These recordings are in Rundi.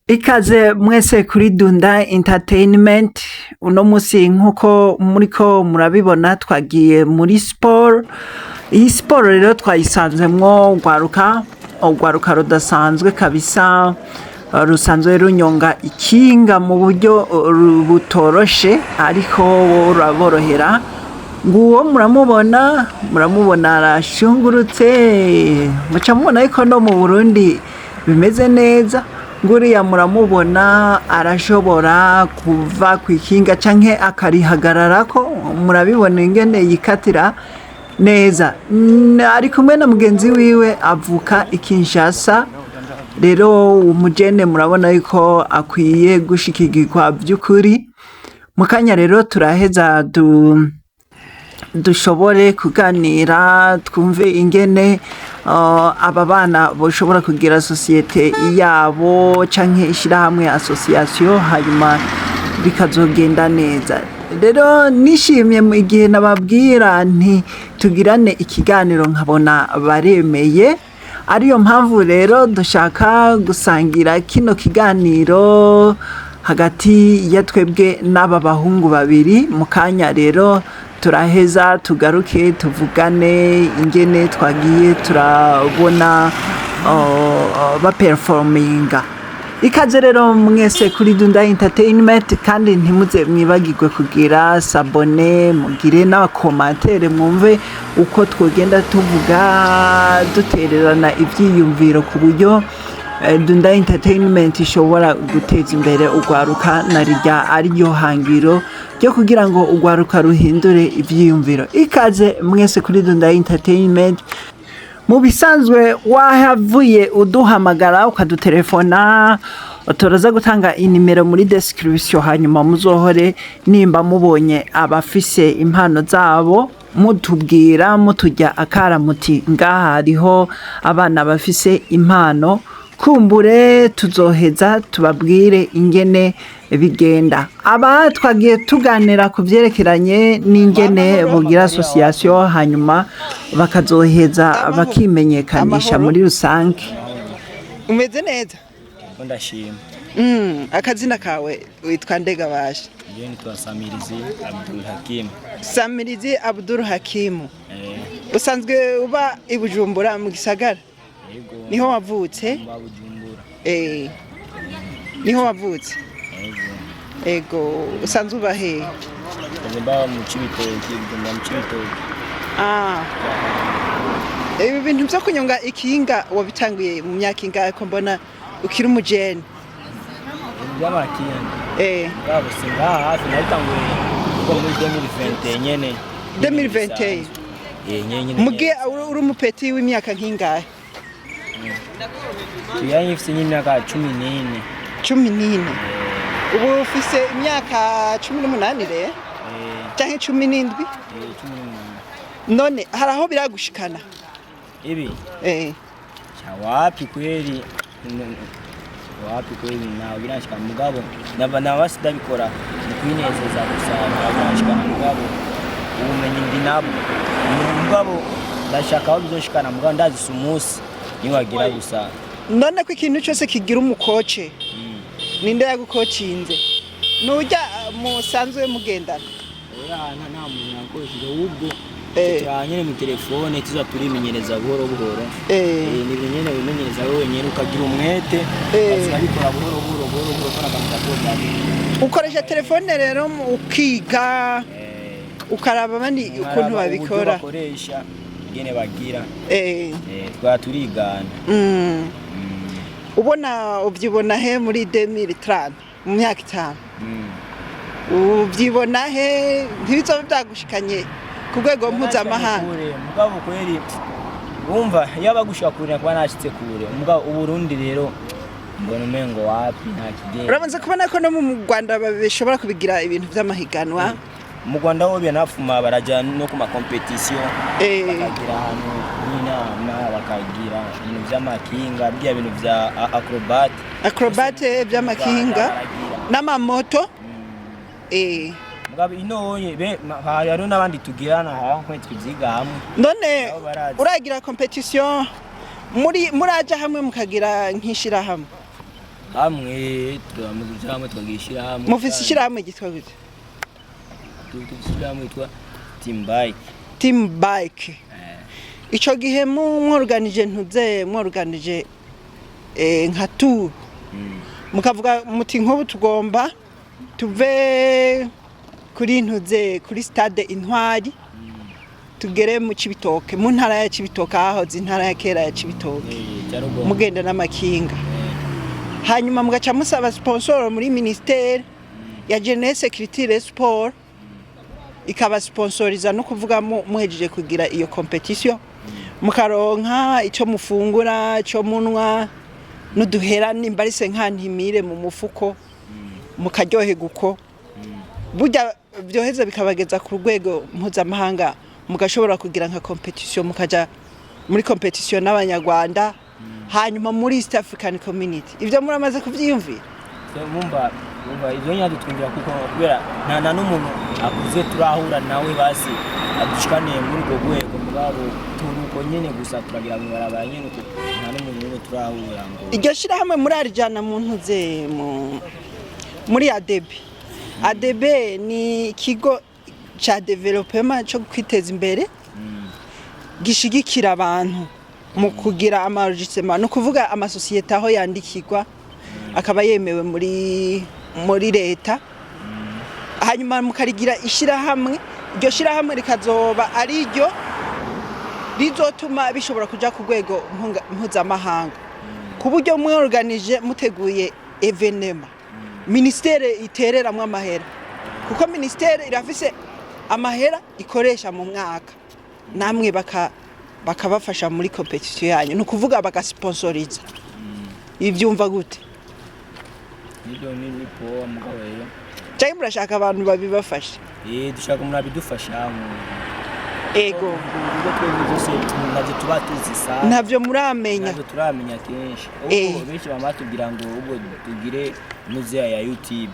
Ikaze mwese kuri Dunda Entertainment. Uno musi, nkuko muriko murabibona, twagiye muri siporo. Iyi siporo rero twayisanzemwo urwaruka, urwaruka rudasanzwe kabisa, rusanzwe runyonga ikinga mu buryo butoroshe, ariko ruraborohera. Nguwo muramubona, muramubona arashungurutse, muca mubona yuko no mu Burundi bimeze neza. Nguriya muramubona arashobora kuva kw'ikinga canke akarihagararako. Murabibona ingene yikatira neza. Ari kumwe na mugenzi wiwe avuka i Kinshasa. Rero umujene murabona yuko akwiye gushikigirwa vy'ukuri. Mu kanya rero turaheza dushobore kuganira, twumve ingene aba bana boshobora kugira sosiyete yabo canke ishirahamwe, association, hanyuma bikazogenda neza. Rero nishimye mu igihe nababwira nti tugirane ikiganiro, nkabona baremeye. Ariyo mpamvu rero dushaka gusangira kino kiganiro hagati ya twebwe n'aba bahungu babiri. Mu kanya rero turaheza tugaruke tuvugane ingene twagiye turabona baperforminga. Ikaze rero mwese kuri Dunda Entertainment, kandi ntimuze mwibagirwe kugira s'abonner, mugire n'aba commentaires, mwumve uko twogenda tuvuga, dutererana ivyiyumviro ku buryo Dunda Entertainment ishobora guteza imbere urwaruka, na rirya ariryo hangiro ryo kugira ngo urwaruka ruhindure ivyiyumviro. Ikaze mwese kuri Dunda Entertainment. Mu bisanzwe wahavuye uduhamagara, ukadutelefona, turaza gutanga inimero muri description, hanyuma muzohore nimba mubonye abafise impano zabo mutubwira, mutujya akara muti ngaha hariho abana bafise impano. Kumbure tuzoheza tubabwire ingene bigenda. Aba twagiye tuganira ku vyerekeranye n'ingene bugira association, hanyuma bakazoheza bakimenyekanisha Amahoro. muri rusange. Umeze neza? Ko ndashima. Akazina kawe witwa ndegabasha? Njyewe nitwa Samirizi Abdul Hakim. Samirizi Abdul Hakimu. Eh. Usanzwe uba i Bujumbura mu gisagara? Yego. Niho wavutse? Mba Bujumbura. Niho wavutse? Yego. Ego, usanzwe uba hehe? Nsanzwe mba mu Cibitoki, Bujumbura mu Cibitoki. Ah. Ibi bintu byo kunyonga ikinga wabitanguye mu myaka ingahe, ko mbona ukiri umujene? Ibintu by'amakinga? Ngabo si ngaha hafi, nabitanguye kuko muri 2021 nyene. 2021? Eh, nyene nyene. Mugihe uri umu petit w'imyaka nk'ingahe? Tuyanye mfise nk'imyaka 14. 14. Ubu ufise imyaka 18 rero? Eh. Canke 17? Eh, 18. None hari aho biragushikana? Ibi? Eh. Cha wapi kweli. Wapi kweli, nawe biranshika, mugabo naba sidabikora mu kwinezeza gusa. Ntabwo biranshikana, mugabo ubumenyi ndi nabwo, mugabo ndashaka aho bizoshikana, mugabo ndazise umunsi niwagira gusa. None ko ikintu cyose kigira umu coach, ninde yagukocinze? Nujya musanzwe mugendana? Oya, nta muntu yakoresheje, ahubwo nyene mu telefone tuza turimenyereza buhoro buhoro. Ni ibintu nyene wimenyereza wenyene, ukagira umwete, ukabikora buhoro buhoro buhoro buhoro, ukora akantu gato gato. Ukoresha telefone rero ukiga, ukaraba abandi ukuntu nkaraba uburyo babikora? Bakoresha, ingene bagira. Twaba turigana. Ubona ubyibona he muri 2030, mu myaka 5? Ubyibona he? Ntibizoba byagushikanye ku rwego mpuzamahanga? Kure, mugabo kweri wumva iyo bagushika kure, kuba nashitse kure, mugabo Uburundi rero mbona umengo wapi, nta kigenda. Uramaze kubona ko no mu Rwanda bashobora kubigira ibintu by'amahiganwa? Mu Rwanda ho binafuma, baraja no ku ma compétition, bakagira ahantu n'inama, bakagira ibintu vy'amakinga, bya bintu vya acrobat. Acrobate, by'amakinga. Baragira. N'amamoto. Mugabo inonye be hariho n'abandi tugirana hamwe, twivyiga hamwe. None Nabo barazi. uragira compétition, muri muraja hamwe mukagira nk'ishirahamwe? Hamwe turamaze kuja hamwe, tukagira ishirahamwe. Mufise ishirahamwe ryitwa gute? Dufise ishirahamwe yitwa Team Bike. Team Bike. Ico gihe mworganije, ntuze mworganije nka tour, mukavuga muti nk'ubu tugomba tuve kuri ntuze kuri stade Intwari tugere mu Cibitoke, mu ntara ya Cibitoke, ahahoze intara ya kera ya Cibitoke, Cya Rugombo. mugenda n'amakinga, hanyuma mugaca musaba sponsor muri ministère ya jeunesse, culture et sport, ikaba sponsoriza, no kuvuga muhejeje kugira iyo compétition mukaronka icyo mufungura, icyo munwa n'uduhera, nimba ari 50 mille mu mufuko, mukaryoherwa uko. Burya byoheza bikabageza ku rwego mpuzamahanga, mugashobora kugira nka compétition, mukaja muri compétition n'Abanyarwanda, hanyuma muri East African Community. Ibyo muramaze kuvyiyumvira? Mumba ibyo nyine twinjira kuko kubera nta n'umuntu akuze turahura nawe basi adushikaniye muri urwo rwego. Mugabo turi uko nyine gusa, turagira mu barabara nyine uko, nta n'umuntu n'umwe turahura ngo. Iryo shirahamwe murarijana mu ntuze muri ADB. ADB ni ikigo ca développement cyo kwiteza imbere, gishigikira abantu mu kugira ama enregistrement, ni ukuvuga amasosiyete aho yandikirwa akaba yemewe muri leta, hanyuma mukarigira ishirahamwe. Iryo shirahamwe rikazoba ari ryo rizotuma bishobora kuja ku rwego mpuzamahanga, ku buryo mworganije, muteguye événement, ministère itereramwo amahera, kuko ministère irafise amahera ikoresha mu mwaka, namwe bakabafasha muri compétition yanyu, ni ukuvuga bagasponsoriza. Ivyumva gute? Nibyo, ni poa, mugabo rero Cyangwa murashaka abantu babibafasha? Dushaka umuntu abidufashamo. Ego. Ubwo twebwe byose ntabyo tuba tuzi sana. Ntavyo muramenya. Ntabyo turamenya kenshi. Ubwo benshi bama batubwira ngo ubwo tugire muzeya ya YouTube.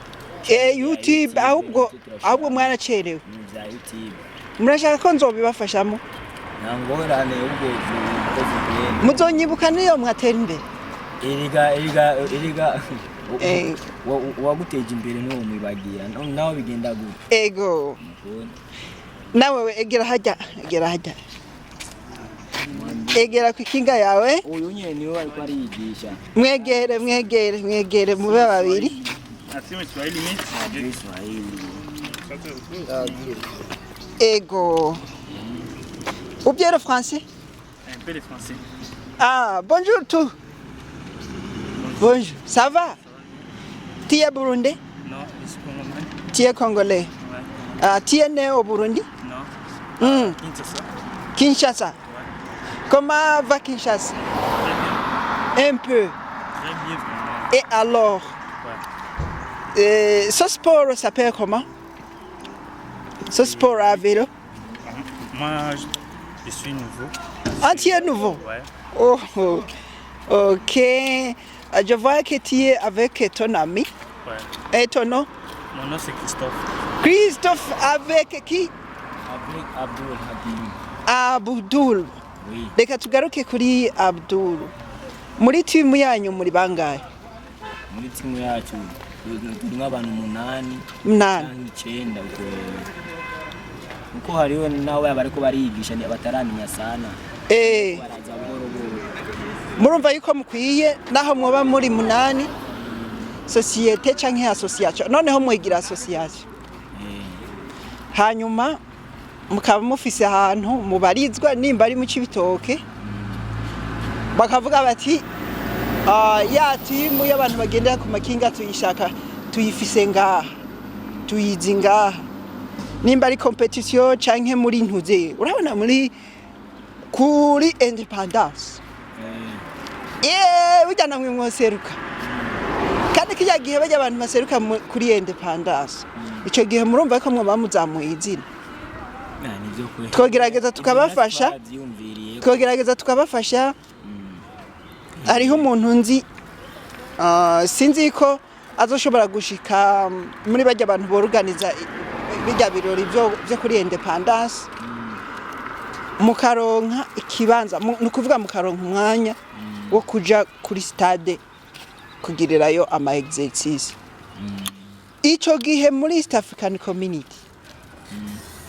YouTube ahubwo mwaracerewe. Bya YouTube. Murashaka ko nzobibafashamo? Nta ngorane, ubwo uko zigenda. Muzonyibuka niyo mwatera imbere. Erega uwaguteje imbere niwo mwibagira nawe bigenda gute? Ego. Mukunda. Nawe egera hajya, egera hajya, egera ku ikinga yawe. Uyu nyene niwe ariko ariyigisha. Mwegere, mwegere, mwegere, mube babiri. Nasema Kiswahili mimi. Kiswahili. Ego, ou bien le français? Un peu le français. Ah, bonjour tout. Bonjour, ça va? Tu es burundais? Non, je suis congolais. Tu es congolais? Ouais. Ah, tu es né au Burundi? Non. Kinshasa. Kinshasa. Ouais. Comment va Kinshasa? Très bien. Un peu. Très bien, vraiment. Et alors, Ouais. ce sport s'appelle comment? Ce sport à vélo? Moi, je suis nouveau. Ah, tu es nouveau? Ouais. Oh, ok. Je vois que tu es avec ton ami. Ouais. Et ton nom? Mon nom, c'est Christophe. Christophe avec qui? Avec Abdul Hakim. Abdul. Oui. Reka tugaruke kuri Abdul. Muri timu yanyu muri bangahe? Muri timu yacu turi nk'abantu umunani. Munani. Cyangwa icenda ubwo, kuko hariho nawe bariko bariyigisha bataramenya sana. Baraza buhoro buhoro. Murumva yuko mukwiye, naho mwoba muri munani, société canke association, noneho mwigira association, hanyuma mukaba mufise ahantu mubarizwa, nimba ari mu Cibitoke, bakavuga bati: "Ah, ya timu y'abantu bagendera ku makinga tuyishaka, tuyifise ngaha, tuyizi ngaha." Nimba ari compétition canke muri ntuze, urabona muri kuri indépendance, burya namwe mwoseruka. Kandi kirya gihe bajya abantu baseruka kuri indépendance, ico gihe murumva ko mwoba muzamuye izina. Ah, nivyo kwe. Twogerageza tukabafasha. Ivyo natwe twaravyiyumviriye. Twogerageza tukabafasha. Hariho umuntu nzi, sinzi ko azoshobora gushika muri bajya abantu boruganiza bijya birori byo kuri indépendance, mukaronka ikibanza, ni ukuvuga mukaronka umwanya wo kuja kuri stade. kugirirayo ama exercice. Ico gihe muri East African Community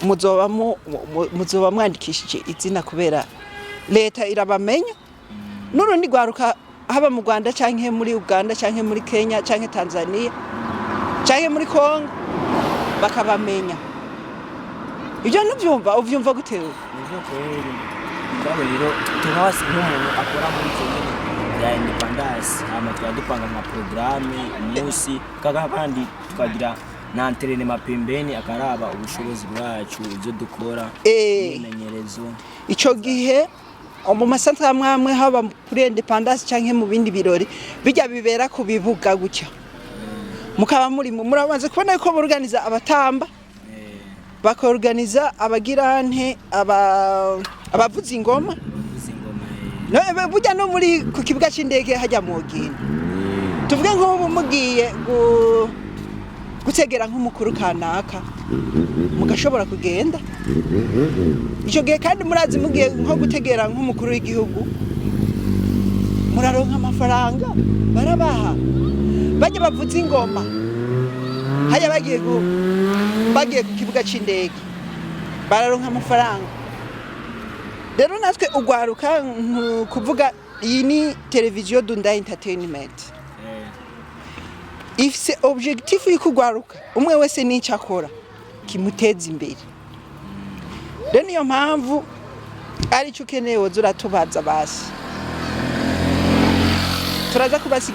muzoba mwandikishije izina, kubera leta irabamenya, n'urundi rwaruka, haba mu Rwanda canke muri Uganda canke muri Kenya canke Tanzania canke muri Congo, bakabamenya. Ibyo ntubyumva? Uvyumva gute wewe? Nivyo kweli. Mugabo rero tukaba nk'umuntu akora muri icyo nyene bya indépendance, hama tukaba dupanga ama programme umunsi kaka, kandi tukagira na entraînement pembeni, akaraba ubushobozi bwacu, ibyo dukora, imyimenyerezo. Ico gihe mu masantere amwe amwe, haba kuri indépendance canke mu bindi birori bijya bibera ku bibuga gutya, mukaba muri muramaze kubona yuko borganiza abatamba, bakorganiza abagirante, abavuza ingoma. Abavuza ingoma. No, burya no muri ku kibuga c'indege hajya mwogenda, tuvuge nk'ubu mugiye gutegera nk'umukuru kanaka, mugashobora kugenda icyo gihe. Kandi murazi, mugiye nko gutegera nk'umukuru w'igihugu, muraronka amafaranga, barabaha. Bajya bavuza ingoma hajya bagiye ku kibuga c'indege, bararonka amafaranga. Rero natwe ugwaruka, kuvuga iyi ni televiziyo Dunda Entertainment, ifise objectif y'ukugwaruka umwe wese n'icyo akora kimuteza imbere. Rero niyo mpamvu ari cyo ukeneye, woza uratubaza, basi turaza kubasiga.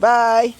Bye.